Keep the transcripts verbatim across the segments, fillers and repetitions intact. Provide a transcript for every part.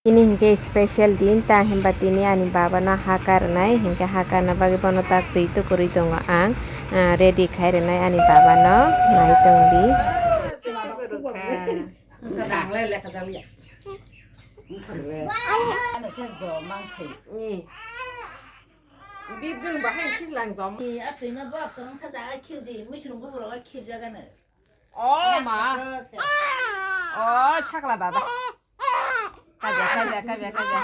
Tini hinkhe special din, ta hinba tini ani baba no ha karnai, hinkhe ha karna bagwi bono ta twi tukurwi tongo ang, ah, ready khai rwnai ani baba no, nai tong di. Bibjwng bahai khilang jom. Ni atwino bo kwrwngsa jaga khibdi, muisung bukurok khibjagano. Oh, ma. Oh, chakla baba. Kaja, kaja, kaja, kaja.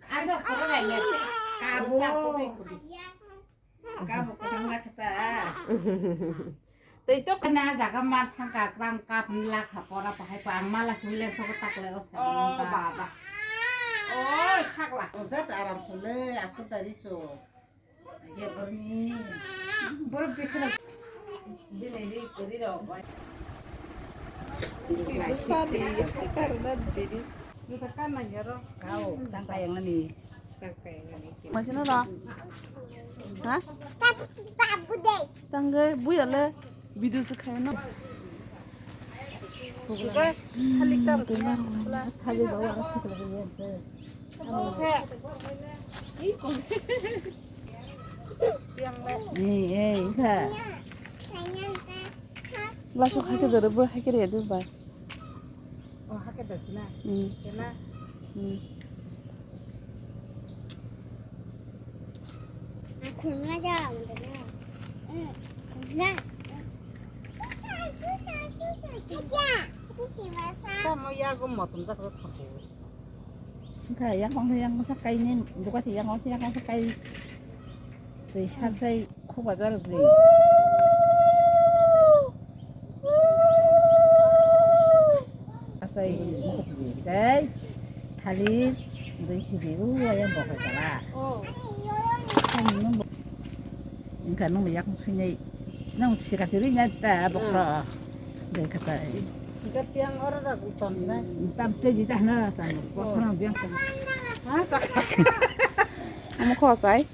Aso, koro raya. Kabo. Kabo, koro raya kata. Tei to. Na jaga ma thangka, krang kap, ni lakha, pora, pahai, pa, ang mala, sule, sobo, takle, osa. Oh, baba. Oh, chakla. Osa, aram sule, aso, dari so. Masih nora? Hah? Tangge buya le video se khayo no. Ei, ei, kha. Lasuk hai khe doro bo hai khe re do bai. Oh, hai khe dasi na. Hmm. Kena. Hmm. Khumla ja, khumla. Khumla. Tamo yago motom jak jak khapo. Wngkha yakung yakung sakai ni duka si yakung si yakung sakai. Twi sarsai khubajar di. Asai mukhus di kai thalir di sidi u ayang bokol kala. Wngkha nung yakung khinai nung sikasiri nya ta bokro. Dei kata. Hingke piang oro da gutam na. Tam te di dah na tam. Kosong biang tam. Ha sa. Amo khosai.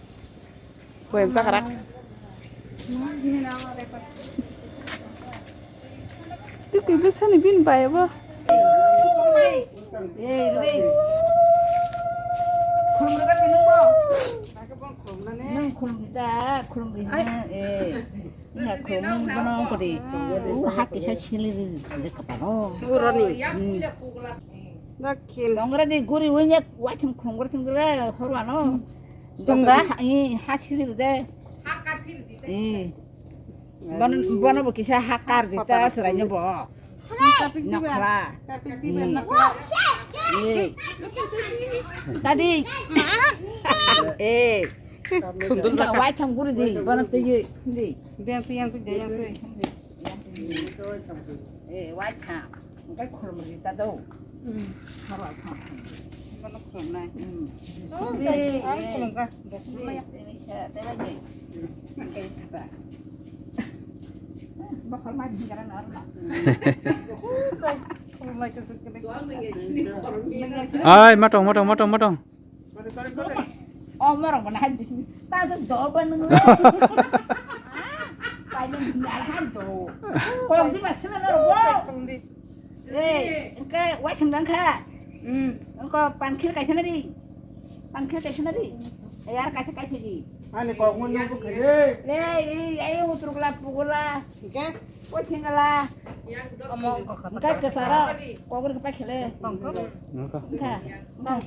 Koyam sakarak. Tui kui bwsani bini bai bo. Khulumrwkha nung bo. Nung khulumdi ta, khulumdi hwnwi, eh. Nya khulumung bono kori. U ha kisa sili ri ri kapano. Uroni. Hmm. Dakhin. Dongra di guri unya waitham khulumgra thumgra horwano. Thumgra? Dongra ha, i ha sili ri de. Eh. Bono, bono bo kisa ha kar di ta suraino bo. Nokla. Eh. Tadi. Eh. Sundor jaka. Waitham guri di, bono twi di. Beng twi yang twi jai yang twi. Eh, waitham. Engkai khulum ri ta do. Hmm. Kharo waitham. Bono khulum nai. Hmm. Oh, eh, ai khulum ka. Khulum ya. Engkai khata. Bahar ma di gara na na. Khulum lai ka. Ai, matong, matong, matong, matong. Oh, morong mana hai bismi. Ta so job anu. Pai ni hai do. Kong di mas na ro. Eh, engka wai thang dang kha. Hmm. Engka pankhir kaisa na ri. Pankhir kaisa na ri. Yar kaisa kai phiji. Ani kok mun nang ko khare. Le, ei, ei, utruk la, pugula. Engka? Wai thang la. Engka kasara. Kok ri pa khele. Engka. Engka. Engka.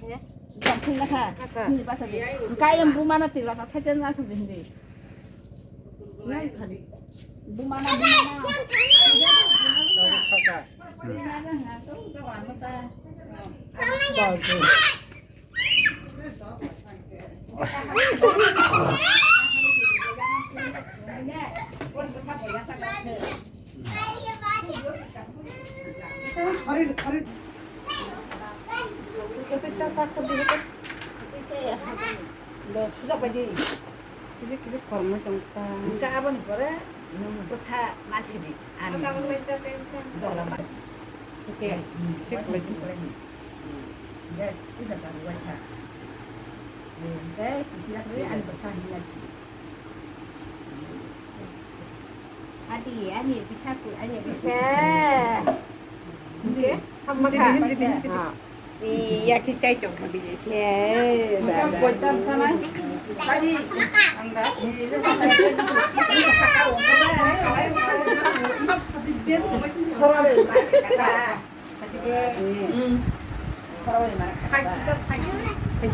Jang thwngna kha. Nini basa di. Kayam bumana twi rasa thaicha na thwng di hindi. Bumana, bumana. Kisa kisa kormo tong ta. Hingke aboni pore nwng bwsa ma sidi ani. Dola ma. Oke. Hmm, sik lai sik lai ni. Hmm. Hingke puja ta buai tha. Hingke kisi yak ani bwsa hingna sidi. Adi, ani bisa ku, ani bisa. Hamma kha. Ah. Iya, ki chai tong kha bini. He, ba, ba.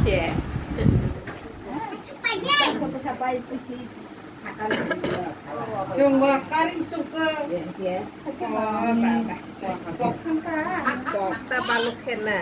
He. Chungwa karing tukha. Yes, yes. Oh, ba, ba. Kok ta baluk khe na.